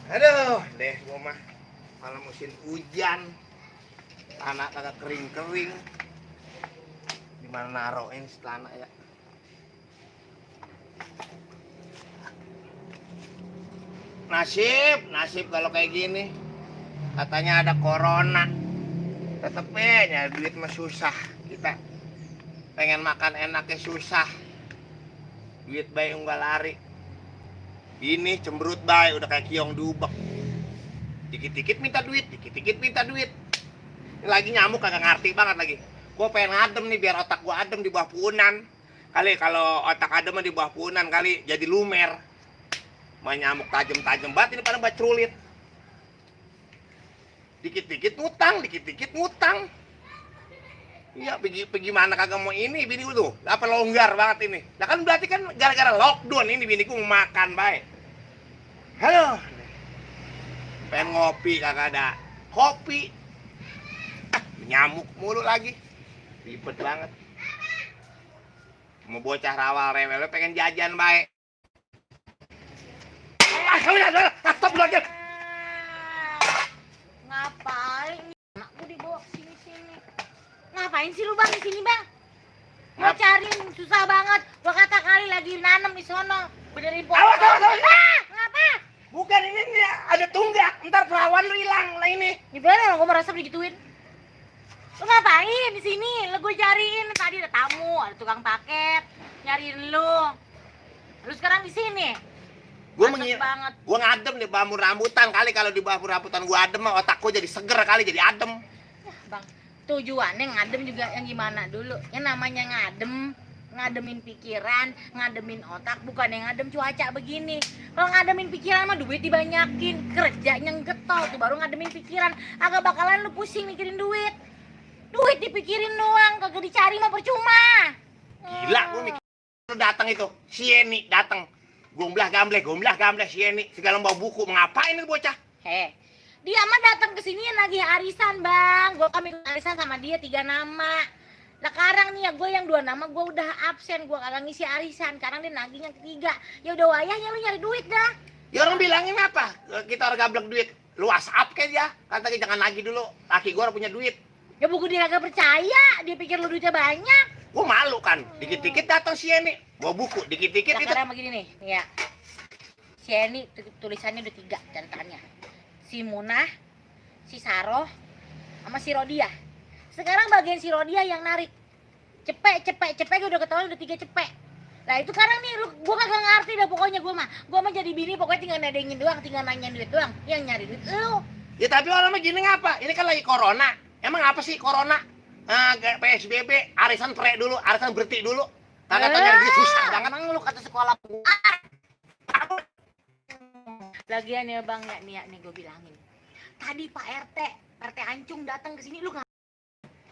Aduh, deh gua mah malam musim hujan, tanah kagak kering-kering. Di mana naroin celana ya? Nasib kalau kayak gini. Katanya ada corona. Tetep nyari duit mah susah. Kita pengen makan enaknya susah. Duit bae unggal lari. Ini cemberut bae udah kayak kiong diubek. Dikit-dikit minta duit, dikit-dikit minta duit. Ini lagi nyamuk kagak ngerti banget lagi. Gua pengen ngadem nih biar otak gua adem di bawah punan. Kali kalau otak adem di bawah punan kali jadi lumer. Main nyamuk tajem-tajem banget ini pada baculit. Dikit-dikit ngutang, dikit-dikit ngutang. Iya, pergi mana kagak mau ini bini gua tuh. Apa longgar banget ini. Nah kan berarti kan gara-gara lockdown ini biniku mau makan baik. Halo. Pengen ngopi kagak ada. Kopi. Nyamuk mulu lagi. Ribet banget. Mau bocah rawal rewel pengen jajan baik. Stop dulu aja. Ngapain? Anakku dibawa ke sini-sini. Ngapain sih lu bang di sini bang? Mau cariin susah banget. Gua kata kali lagi nanam di sono. Benerin pohon. Awas. Ngapa? Bukan ini ada tunggak. Ntar perawan lu hilang lah ini. Gimana? Gua merasa digituin. Lu ngapain di sini? Lu gua cariin. Tadi ada tamu, ada tukang paket, nyariin lu. Lu sekarang di sini. Gua ngadem di bambu rambutan kali kalau di bambu rambutan gua adem otak gua jadi seger kali jadi adem. Ya, bang, tujuannya ngadem juga yang gimana dulu? Yang namanya ngademin pikiran, ngademin otak, bukan yang ngadem cuaca begini. Kalau ngademin pikiran mah duit dibanyakin, kerjanya getol tuh baru ngademin pikiran. Agak bakalan lu pusing mikirin duit. Duit dipikirin doang, kagak dicari mah percuma. Gila gua mikir lu datang itu, si Yeni datang. Gomblah gambleh si Yeni segala bawa buku, ngapain ini bocah? Dia mah datang ke sini lagi arisan, Bang. Gua kami arisan sama dia 3 nama. Lah sekarang nih ya gue yang 2 nama gue udah absen, gue kagak ngisi arisan. Sekarang dia nagih yang ketiga. Ya udah wayahnya lu nyari duit dah. Ya orang bilangin apa? Kita orang gablek duit. Lu WhatsApp kayak dia. Katanya jangan nagih dulu. Laki gue orang punya duit. Ya buku dia kagak percaya, dia pikir lu duitnya banyak. Gue malu kan. Dikit-dikit datang si Yeni. Bawa buku, dikit-dikit itu. Sekarang begini nih, ya. Si Yeni tulisannya udah 3 catatannya. Si Munah, si Saroh, sama si Rodia. Sekarang bagian si Rodia yang narik. Cepet udah ketahuan udah 3 cepet. Nah itu sekarang nih gua kagak ngerti dah pokoknya gua mah jadi bini pokoknya tinggal nedengin doang, tinggal nanya duit doang. Yang nyari duit lu. Ya tapi orang mah gini ngapa? Ini kan lagi corona. Emang apa sih corona? PSBB, arisan dulu, arisan berhenti dulu. Kagak tau nyari duit susah banget. Emang lu kata sekolah gua. Lagian ya bang, ya nih gue bilangin. Tadi Pak RT Ancung datang ke sini, lu nggak?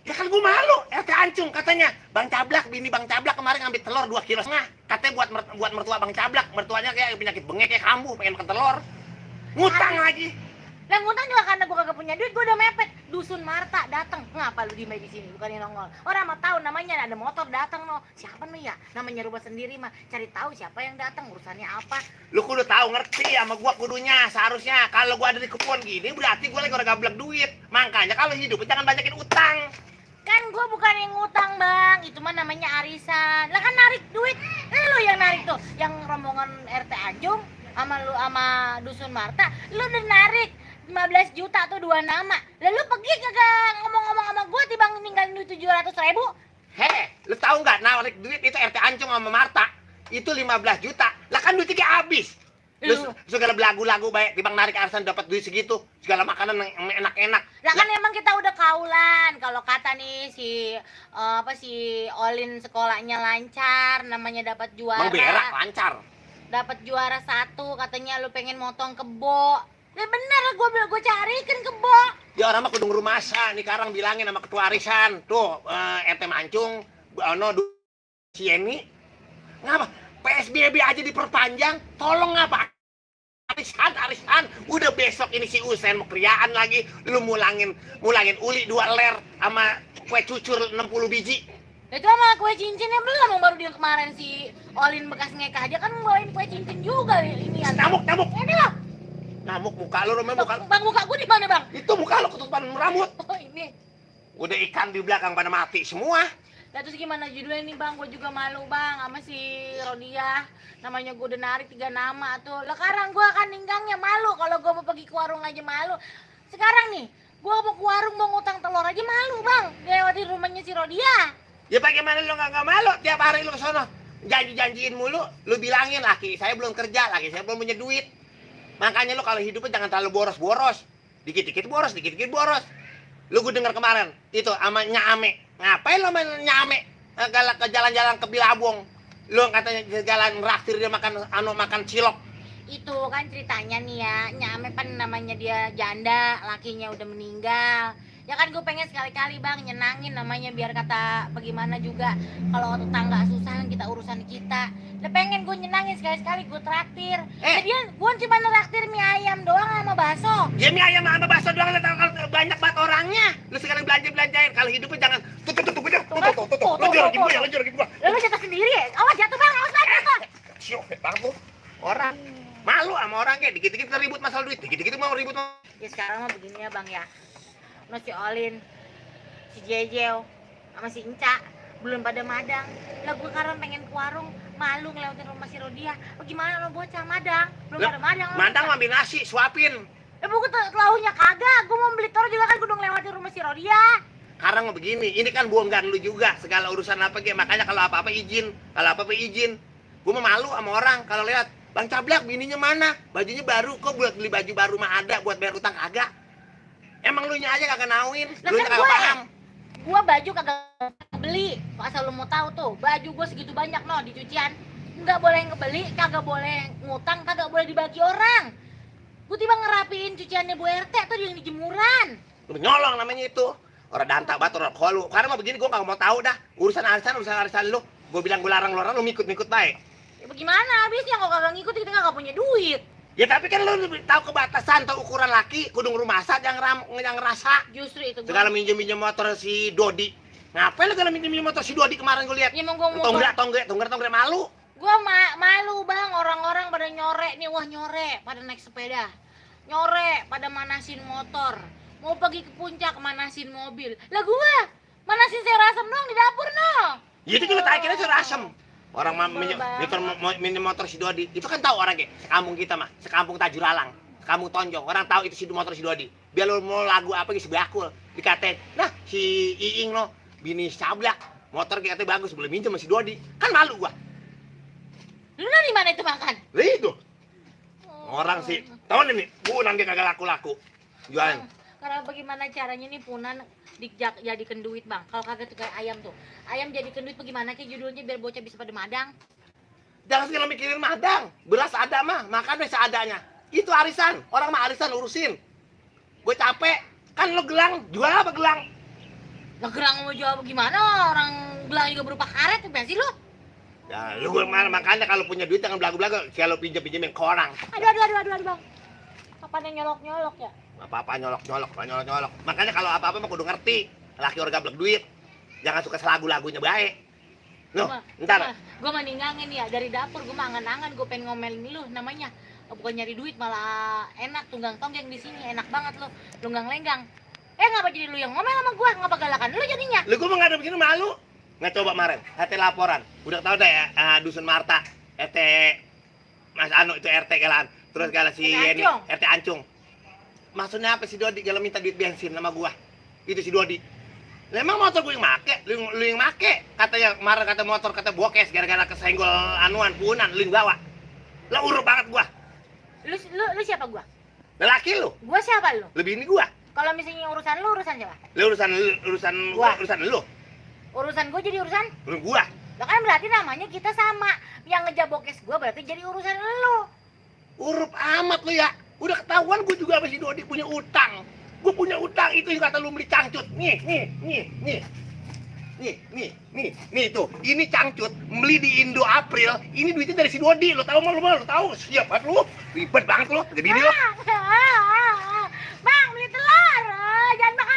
Ya kan gue malu, RT Ancung katanya. Bang Cablak, bini Bang Cablak kemarin ngambil telur 2,5 kilo. Katanya buat mertua Bang Cablak. Mertuanya kayak penyakit bengek kayak kambuh, pengen makan telur. Ngutang lagi. Lah ngutang juga karena gue kagak punya duit, gue udah mepet. Dusun Marta datang, ngapa lu di di sini? Bukannya nongol. Orang mah tahu namanya ada motor datang no. Siapa nih ya? Namanya rumah sendiri mah. Cari tahu siapa yang datang, urusannya apa. Lu kudu tahu ngerti sama gua kudunya seharusnya. Kalau gua ada di kebun gini berarti gua lagi orang gablek duit. Makanya kalau hidup jangan banyakin utang. Kan gue bukan yang ngutang bang, itu mah namanya arisan. Lah kan narik duit, lu yang narik tuh. Yang rombongan RT Ancung sama lu sama Dusun Marta, lu udah narik 15 juta tuh 2 nama. Lalu pergi kagak ngomong-ngomong sama gue timbang ninggalin duit 700.000. Lu tahu nggak narik duit itu RT Ancung sama Marta itu 15 juta. Lah kan duitnya kayak habis. Lu segala belagu-lagu baik timbang narik arisan dapat duit segitu, segala makanan yang enak-enak. Lah kan emang kita udah kaulan. Kalau kata nih si Olin sekolahnya lancar, namanya dapat juara. Bang berak lancar. Dapat juara 1, katanya lu pengen motong kebo. Ya bener lah gue carikan kebo. Ya orang mah kudu ngerumasa nih sekarang bilangin sama ketua arisan. Tuh RT Mancung, si Yeni. Ngapa? PSBB aja diperpanjang, tolong ngapa? Arisan, udah besok ini si Usen mau kriaan lagi, lu mulangin uli 2 ler sama kue cucur 60 biji. Itu sama kue cincinnya belum, baru dia kemarin si Olin bekas ngekah dia kan bawain kue cincin juga ini. Nyamuk. Ini loh. Nyamuk muka lu, Romeo, muka lu. Bang, muka gue di mana, Bang? Itu muka lu ketutupan rambut. Oh, ini. Udah ikan di belakang pada mati semua. Lah terus gimana judulnya nih, Bang? Gue juga malu, Bang, sama si Rodia. Namanya gue udah narik 3 nama tuh. Lah sekarang gue akan ninggangnya malu. Kalau gue mau pergi ke warung aja malu. Sekarang nih, gue mau ke warung mau ngutang telur aja malu, Bang. Lewatin rumahnya si Rodia. Ya bagaimana lu nggak malu? Tiap hari lu ke sono janji-janjiin mulu. Lu bilangin laki saya belum kerja, laki saya belum punya duit. Makanya lu kalau hidupnya jangan terlalu boros-boros. Dikit-dikit boros, dikit-dikit boros. Lu gue denger kemarin itu sama Nyame. Ngapain lu main Nyame? Galak ke jalan-jalan ke Bilabong. Lu katanya jalan raktir dia makan cilok. Itu kan ceritanya nih ya, Nyame kan namanya dia janda, lakinya udah meninggal. Ya kan gue pengen sekali-kali, Bang, nyenangin namanya biar kata bagaimana juga. Kalau tetangga susah kita urusan kita. Udah pengen gue nyenangin sekali-sekali gue traktir. Jadian gue cuma neraktir mie ayam doang sama bakso. Ya mie ayam sama bakso doang, banyak banget orangnya. Lu sekarang belanjain. Kalau hidupnya jangan tuh. Lu jorokin gua. Lu jatuh sendiri ya? Awas jatuh, Bang, awas jatuh. Syok, banget lu. Orang malu sama orang kayak dikit-dikit ribut masalah duit, dikit-dikit mau ribut. Ya sekarang mah begini ya, Bang ya. No si Olin, si Jejel, sama si Inca belum pada madang. Lah gue sekarang pengen ke warung, malu ngelewatin rumah si Rodia. Bagaimana lo bocah madang? Belum pada madang. Madang ambil nasi, suapin. Buku telaunya kagak. Gue mau beli telur juga kan gue udah ngelewatin rumah si Rodia. Sekarang begini, ini kan buanggan lu juga segala urusan apa kayak. Makanya kalau apa-apa izin, Gue mau malu sama orang kalau lihat Bang Cablak bininya mana? Bajunya baru, kok buat beli baju baru mah ada buat bayar utang kagak? Emang lu nya aja kagak nauin, lu nya kagak paham. Gua baju kagak beli. Asal lu mau tahu tuh, baju gua segitu banyak no di cucian. Nggak boleh ngebeli, kagak boleh ngutang, kagak boleh dibagi orang. Gua tiba ngerapiin cuciannya Bu RT tuh yang di jemuran. Lu nyolong namanya itu. Orang danta bat orang kolu. Karena mah begini gua kagak mau tahu dah. Urusan arisan lu. Gua bilang gua larang lu mikut-mikut baik. Ya bagaimana habisnya kalau kagak ngikut kita kagak punya duit. Ya tapi kan lu tahu kebatasan, tahu ukuran laki, kudu ngerumasa jangan ngerasa. Justru itu gua. Segala minjem motor si Dodi. Ngapain lu segala minjem motor si Dodi kemarin gua lihat? Ya mau gua Tonggak malu. Gua malu, Bang, orang-orang pada nyore nih, wah nyore, pada naik sepeda. Nyore, pada manasin motor. Mau pergi ke puncak manasin mobil. Lah gua manasin sayur asem doang di dapur no. Ya itu kita akhirnya sayur asem. Orang minjem motor si Dodi, itu kan tahu orang kayak sekampung kita mah, sekampung Tajuralang, sekampung Tonjong, orang tahu itu si motor si Dodi. Biar lo mau lagu apa gitu sebakul, dikatain, nah si Iing lo, bini Cablak, motor katanya bagus, boleh minjem sama si Dodi, kan malu gua. Lu dari mana itu makan? Lah itu, orang sih, tahun ini, punan dia kagak laku-laku, jualan. Karena bagaimana caranya nih punan jadikan duit, Bang. Kalau kagak tuh kayak ayam tuh. Ayam jadikan duit bagaimana kayak judulnya biar bocah bisa pada madang. Jangan segala mikirin madang. Beras ada mah, makan deh seadanya. Itu arisan, orang mah arisan urusin. Gue capek, kan lo gelang, jual apa gelang? Lah gerang mau jual bagaimana? Orang gelang juga berupa karet, apa sih lo? Ya lu makanya kalau punya duit jangan belagu-belagu. Kalau pinjem-pinjemin ke orang. Aduh, Bang. Apaan yang nyolok-nyolok ya? Apa-apa nyolok-nyolok. Makanya kalau apa-apa mah kudu ngerti. Laki orang gablek duit. Jangan suka selagu-lagunya baik. Loh, ntar. Gue meninggalin ya dari dapur, gue angan-angan gue pengen ngomelin lu namanya. Bukan nyari duit malah enak tunggang tonggeng di sini enak banget lu lunggang lenggang. Ngapa jadi lu yang ngomel sama gue? Ngapa galakan lu jadinya? Lu gue mau ngadep begini malu. Nggak coba kemarin, hati laporan. Udah tau deh ya, Dusun Marta, RT Mas Anu itu RT galan. Terus galan si Yeni, RT Ancung. Maksudnya apa si Dodi kalau minta duit bensin sama gua? Itu si Dodi. Lah emang motor gua yang make, lu yang make. Katanya kemarin kata motor kata bokes gara-gara kesenggol anuan punan lu yang bawa. Lah urut banget gua. Lu siapa gua? Lelaki lu. Gua siapa lu? Lebih ini gua. Kalau misalnya urusan lu urusan siapa? Urusan lu. Urusan gua jadi urusan? Urusan gua. Lah kan berarti namanya kita sama. Yang ngejabokes gua berarti jadi urusan lu. Urup amat lu ya. Udah ketahuan gue juga sama si Dodi punya utang. Gue punya utang itu yang kata lu beli cangcut. Nih tuh. Ini cangcut beli di Indo April. Ini duitnya dari si Dodi. Lo tahu lu tahu? Siap banget lu. Ribet banget lu. Jadi ini lo. Bang, beli telur. Jangan makan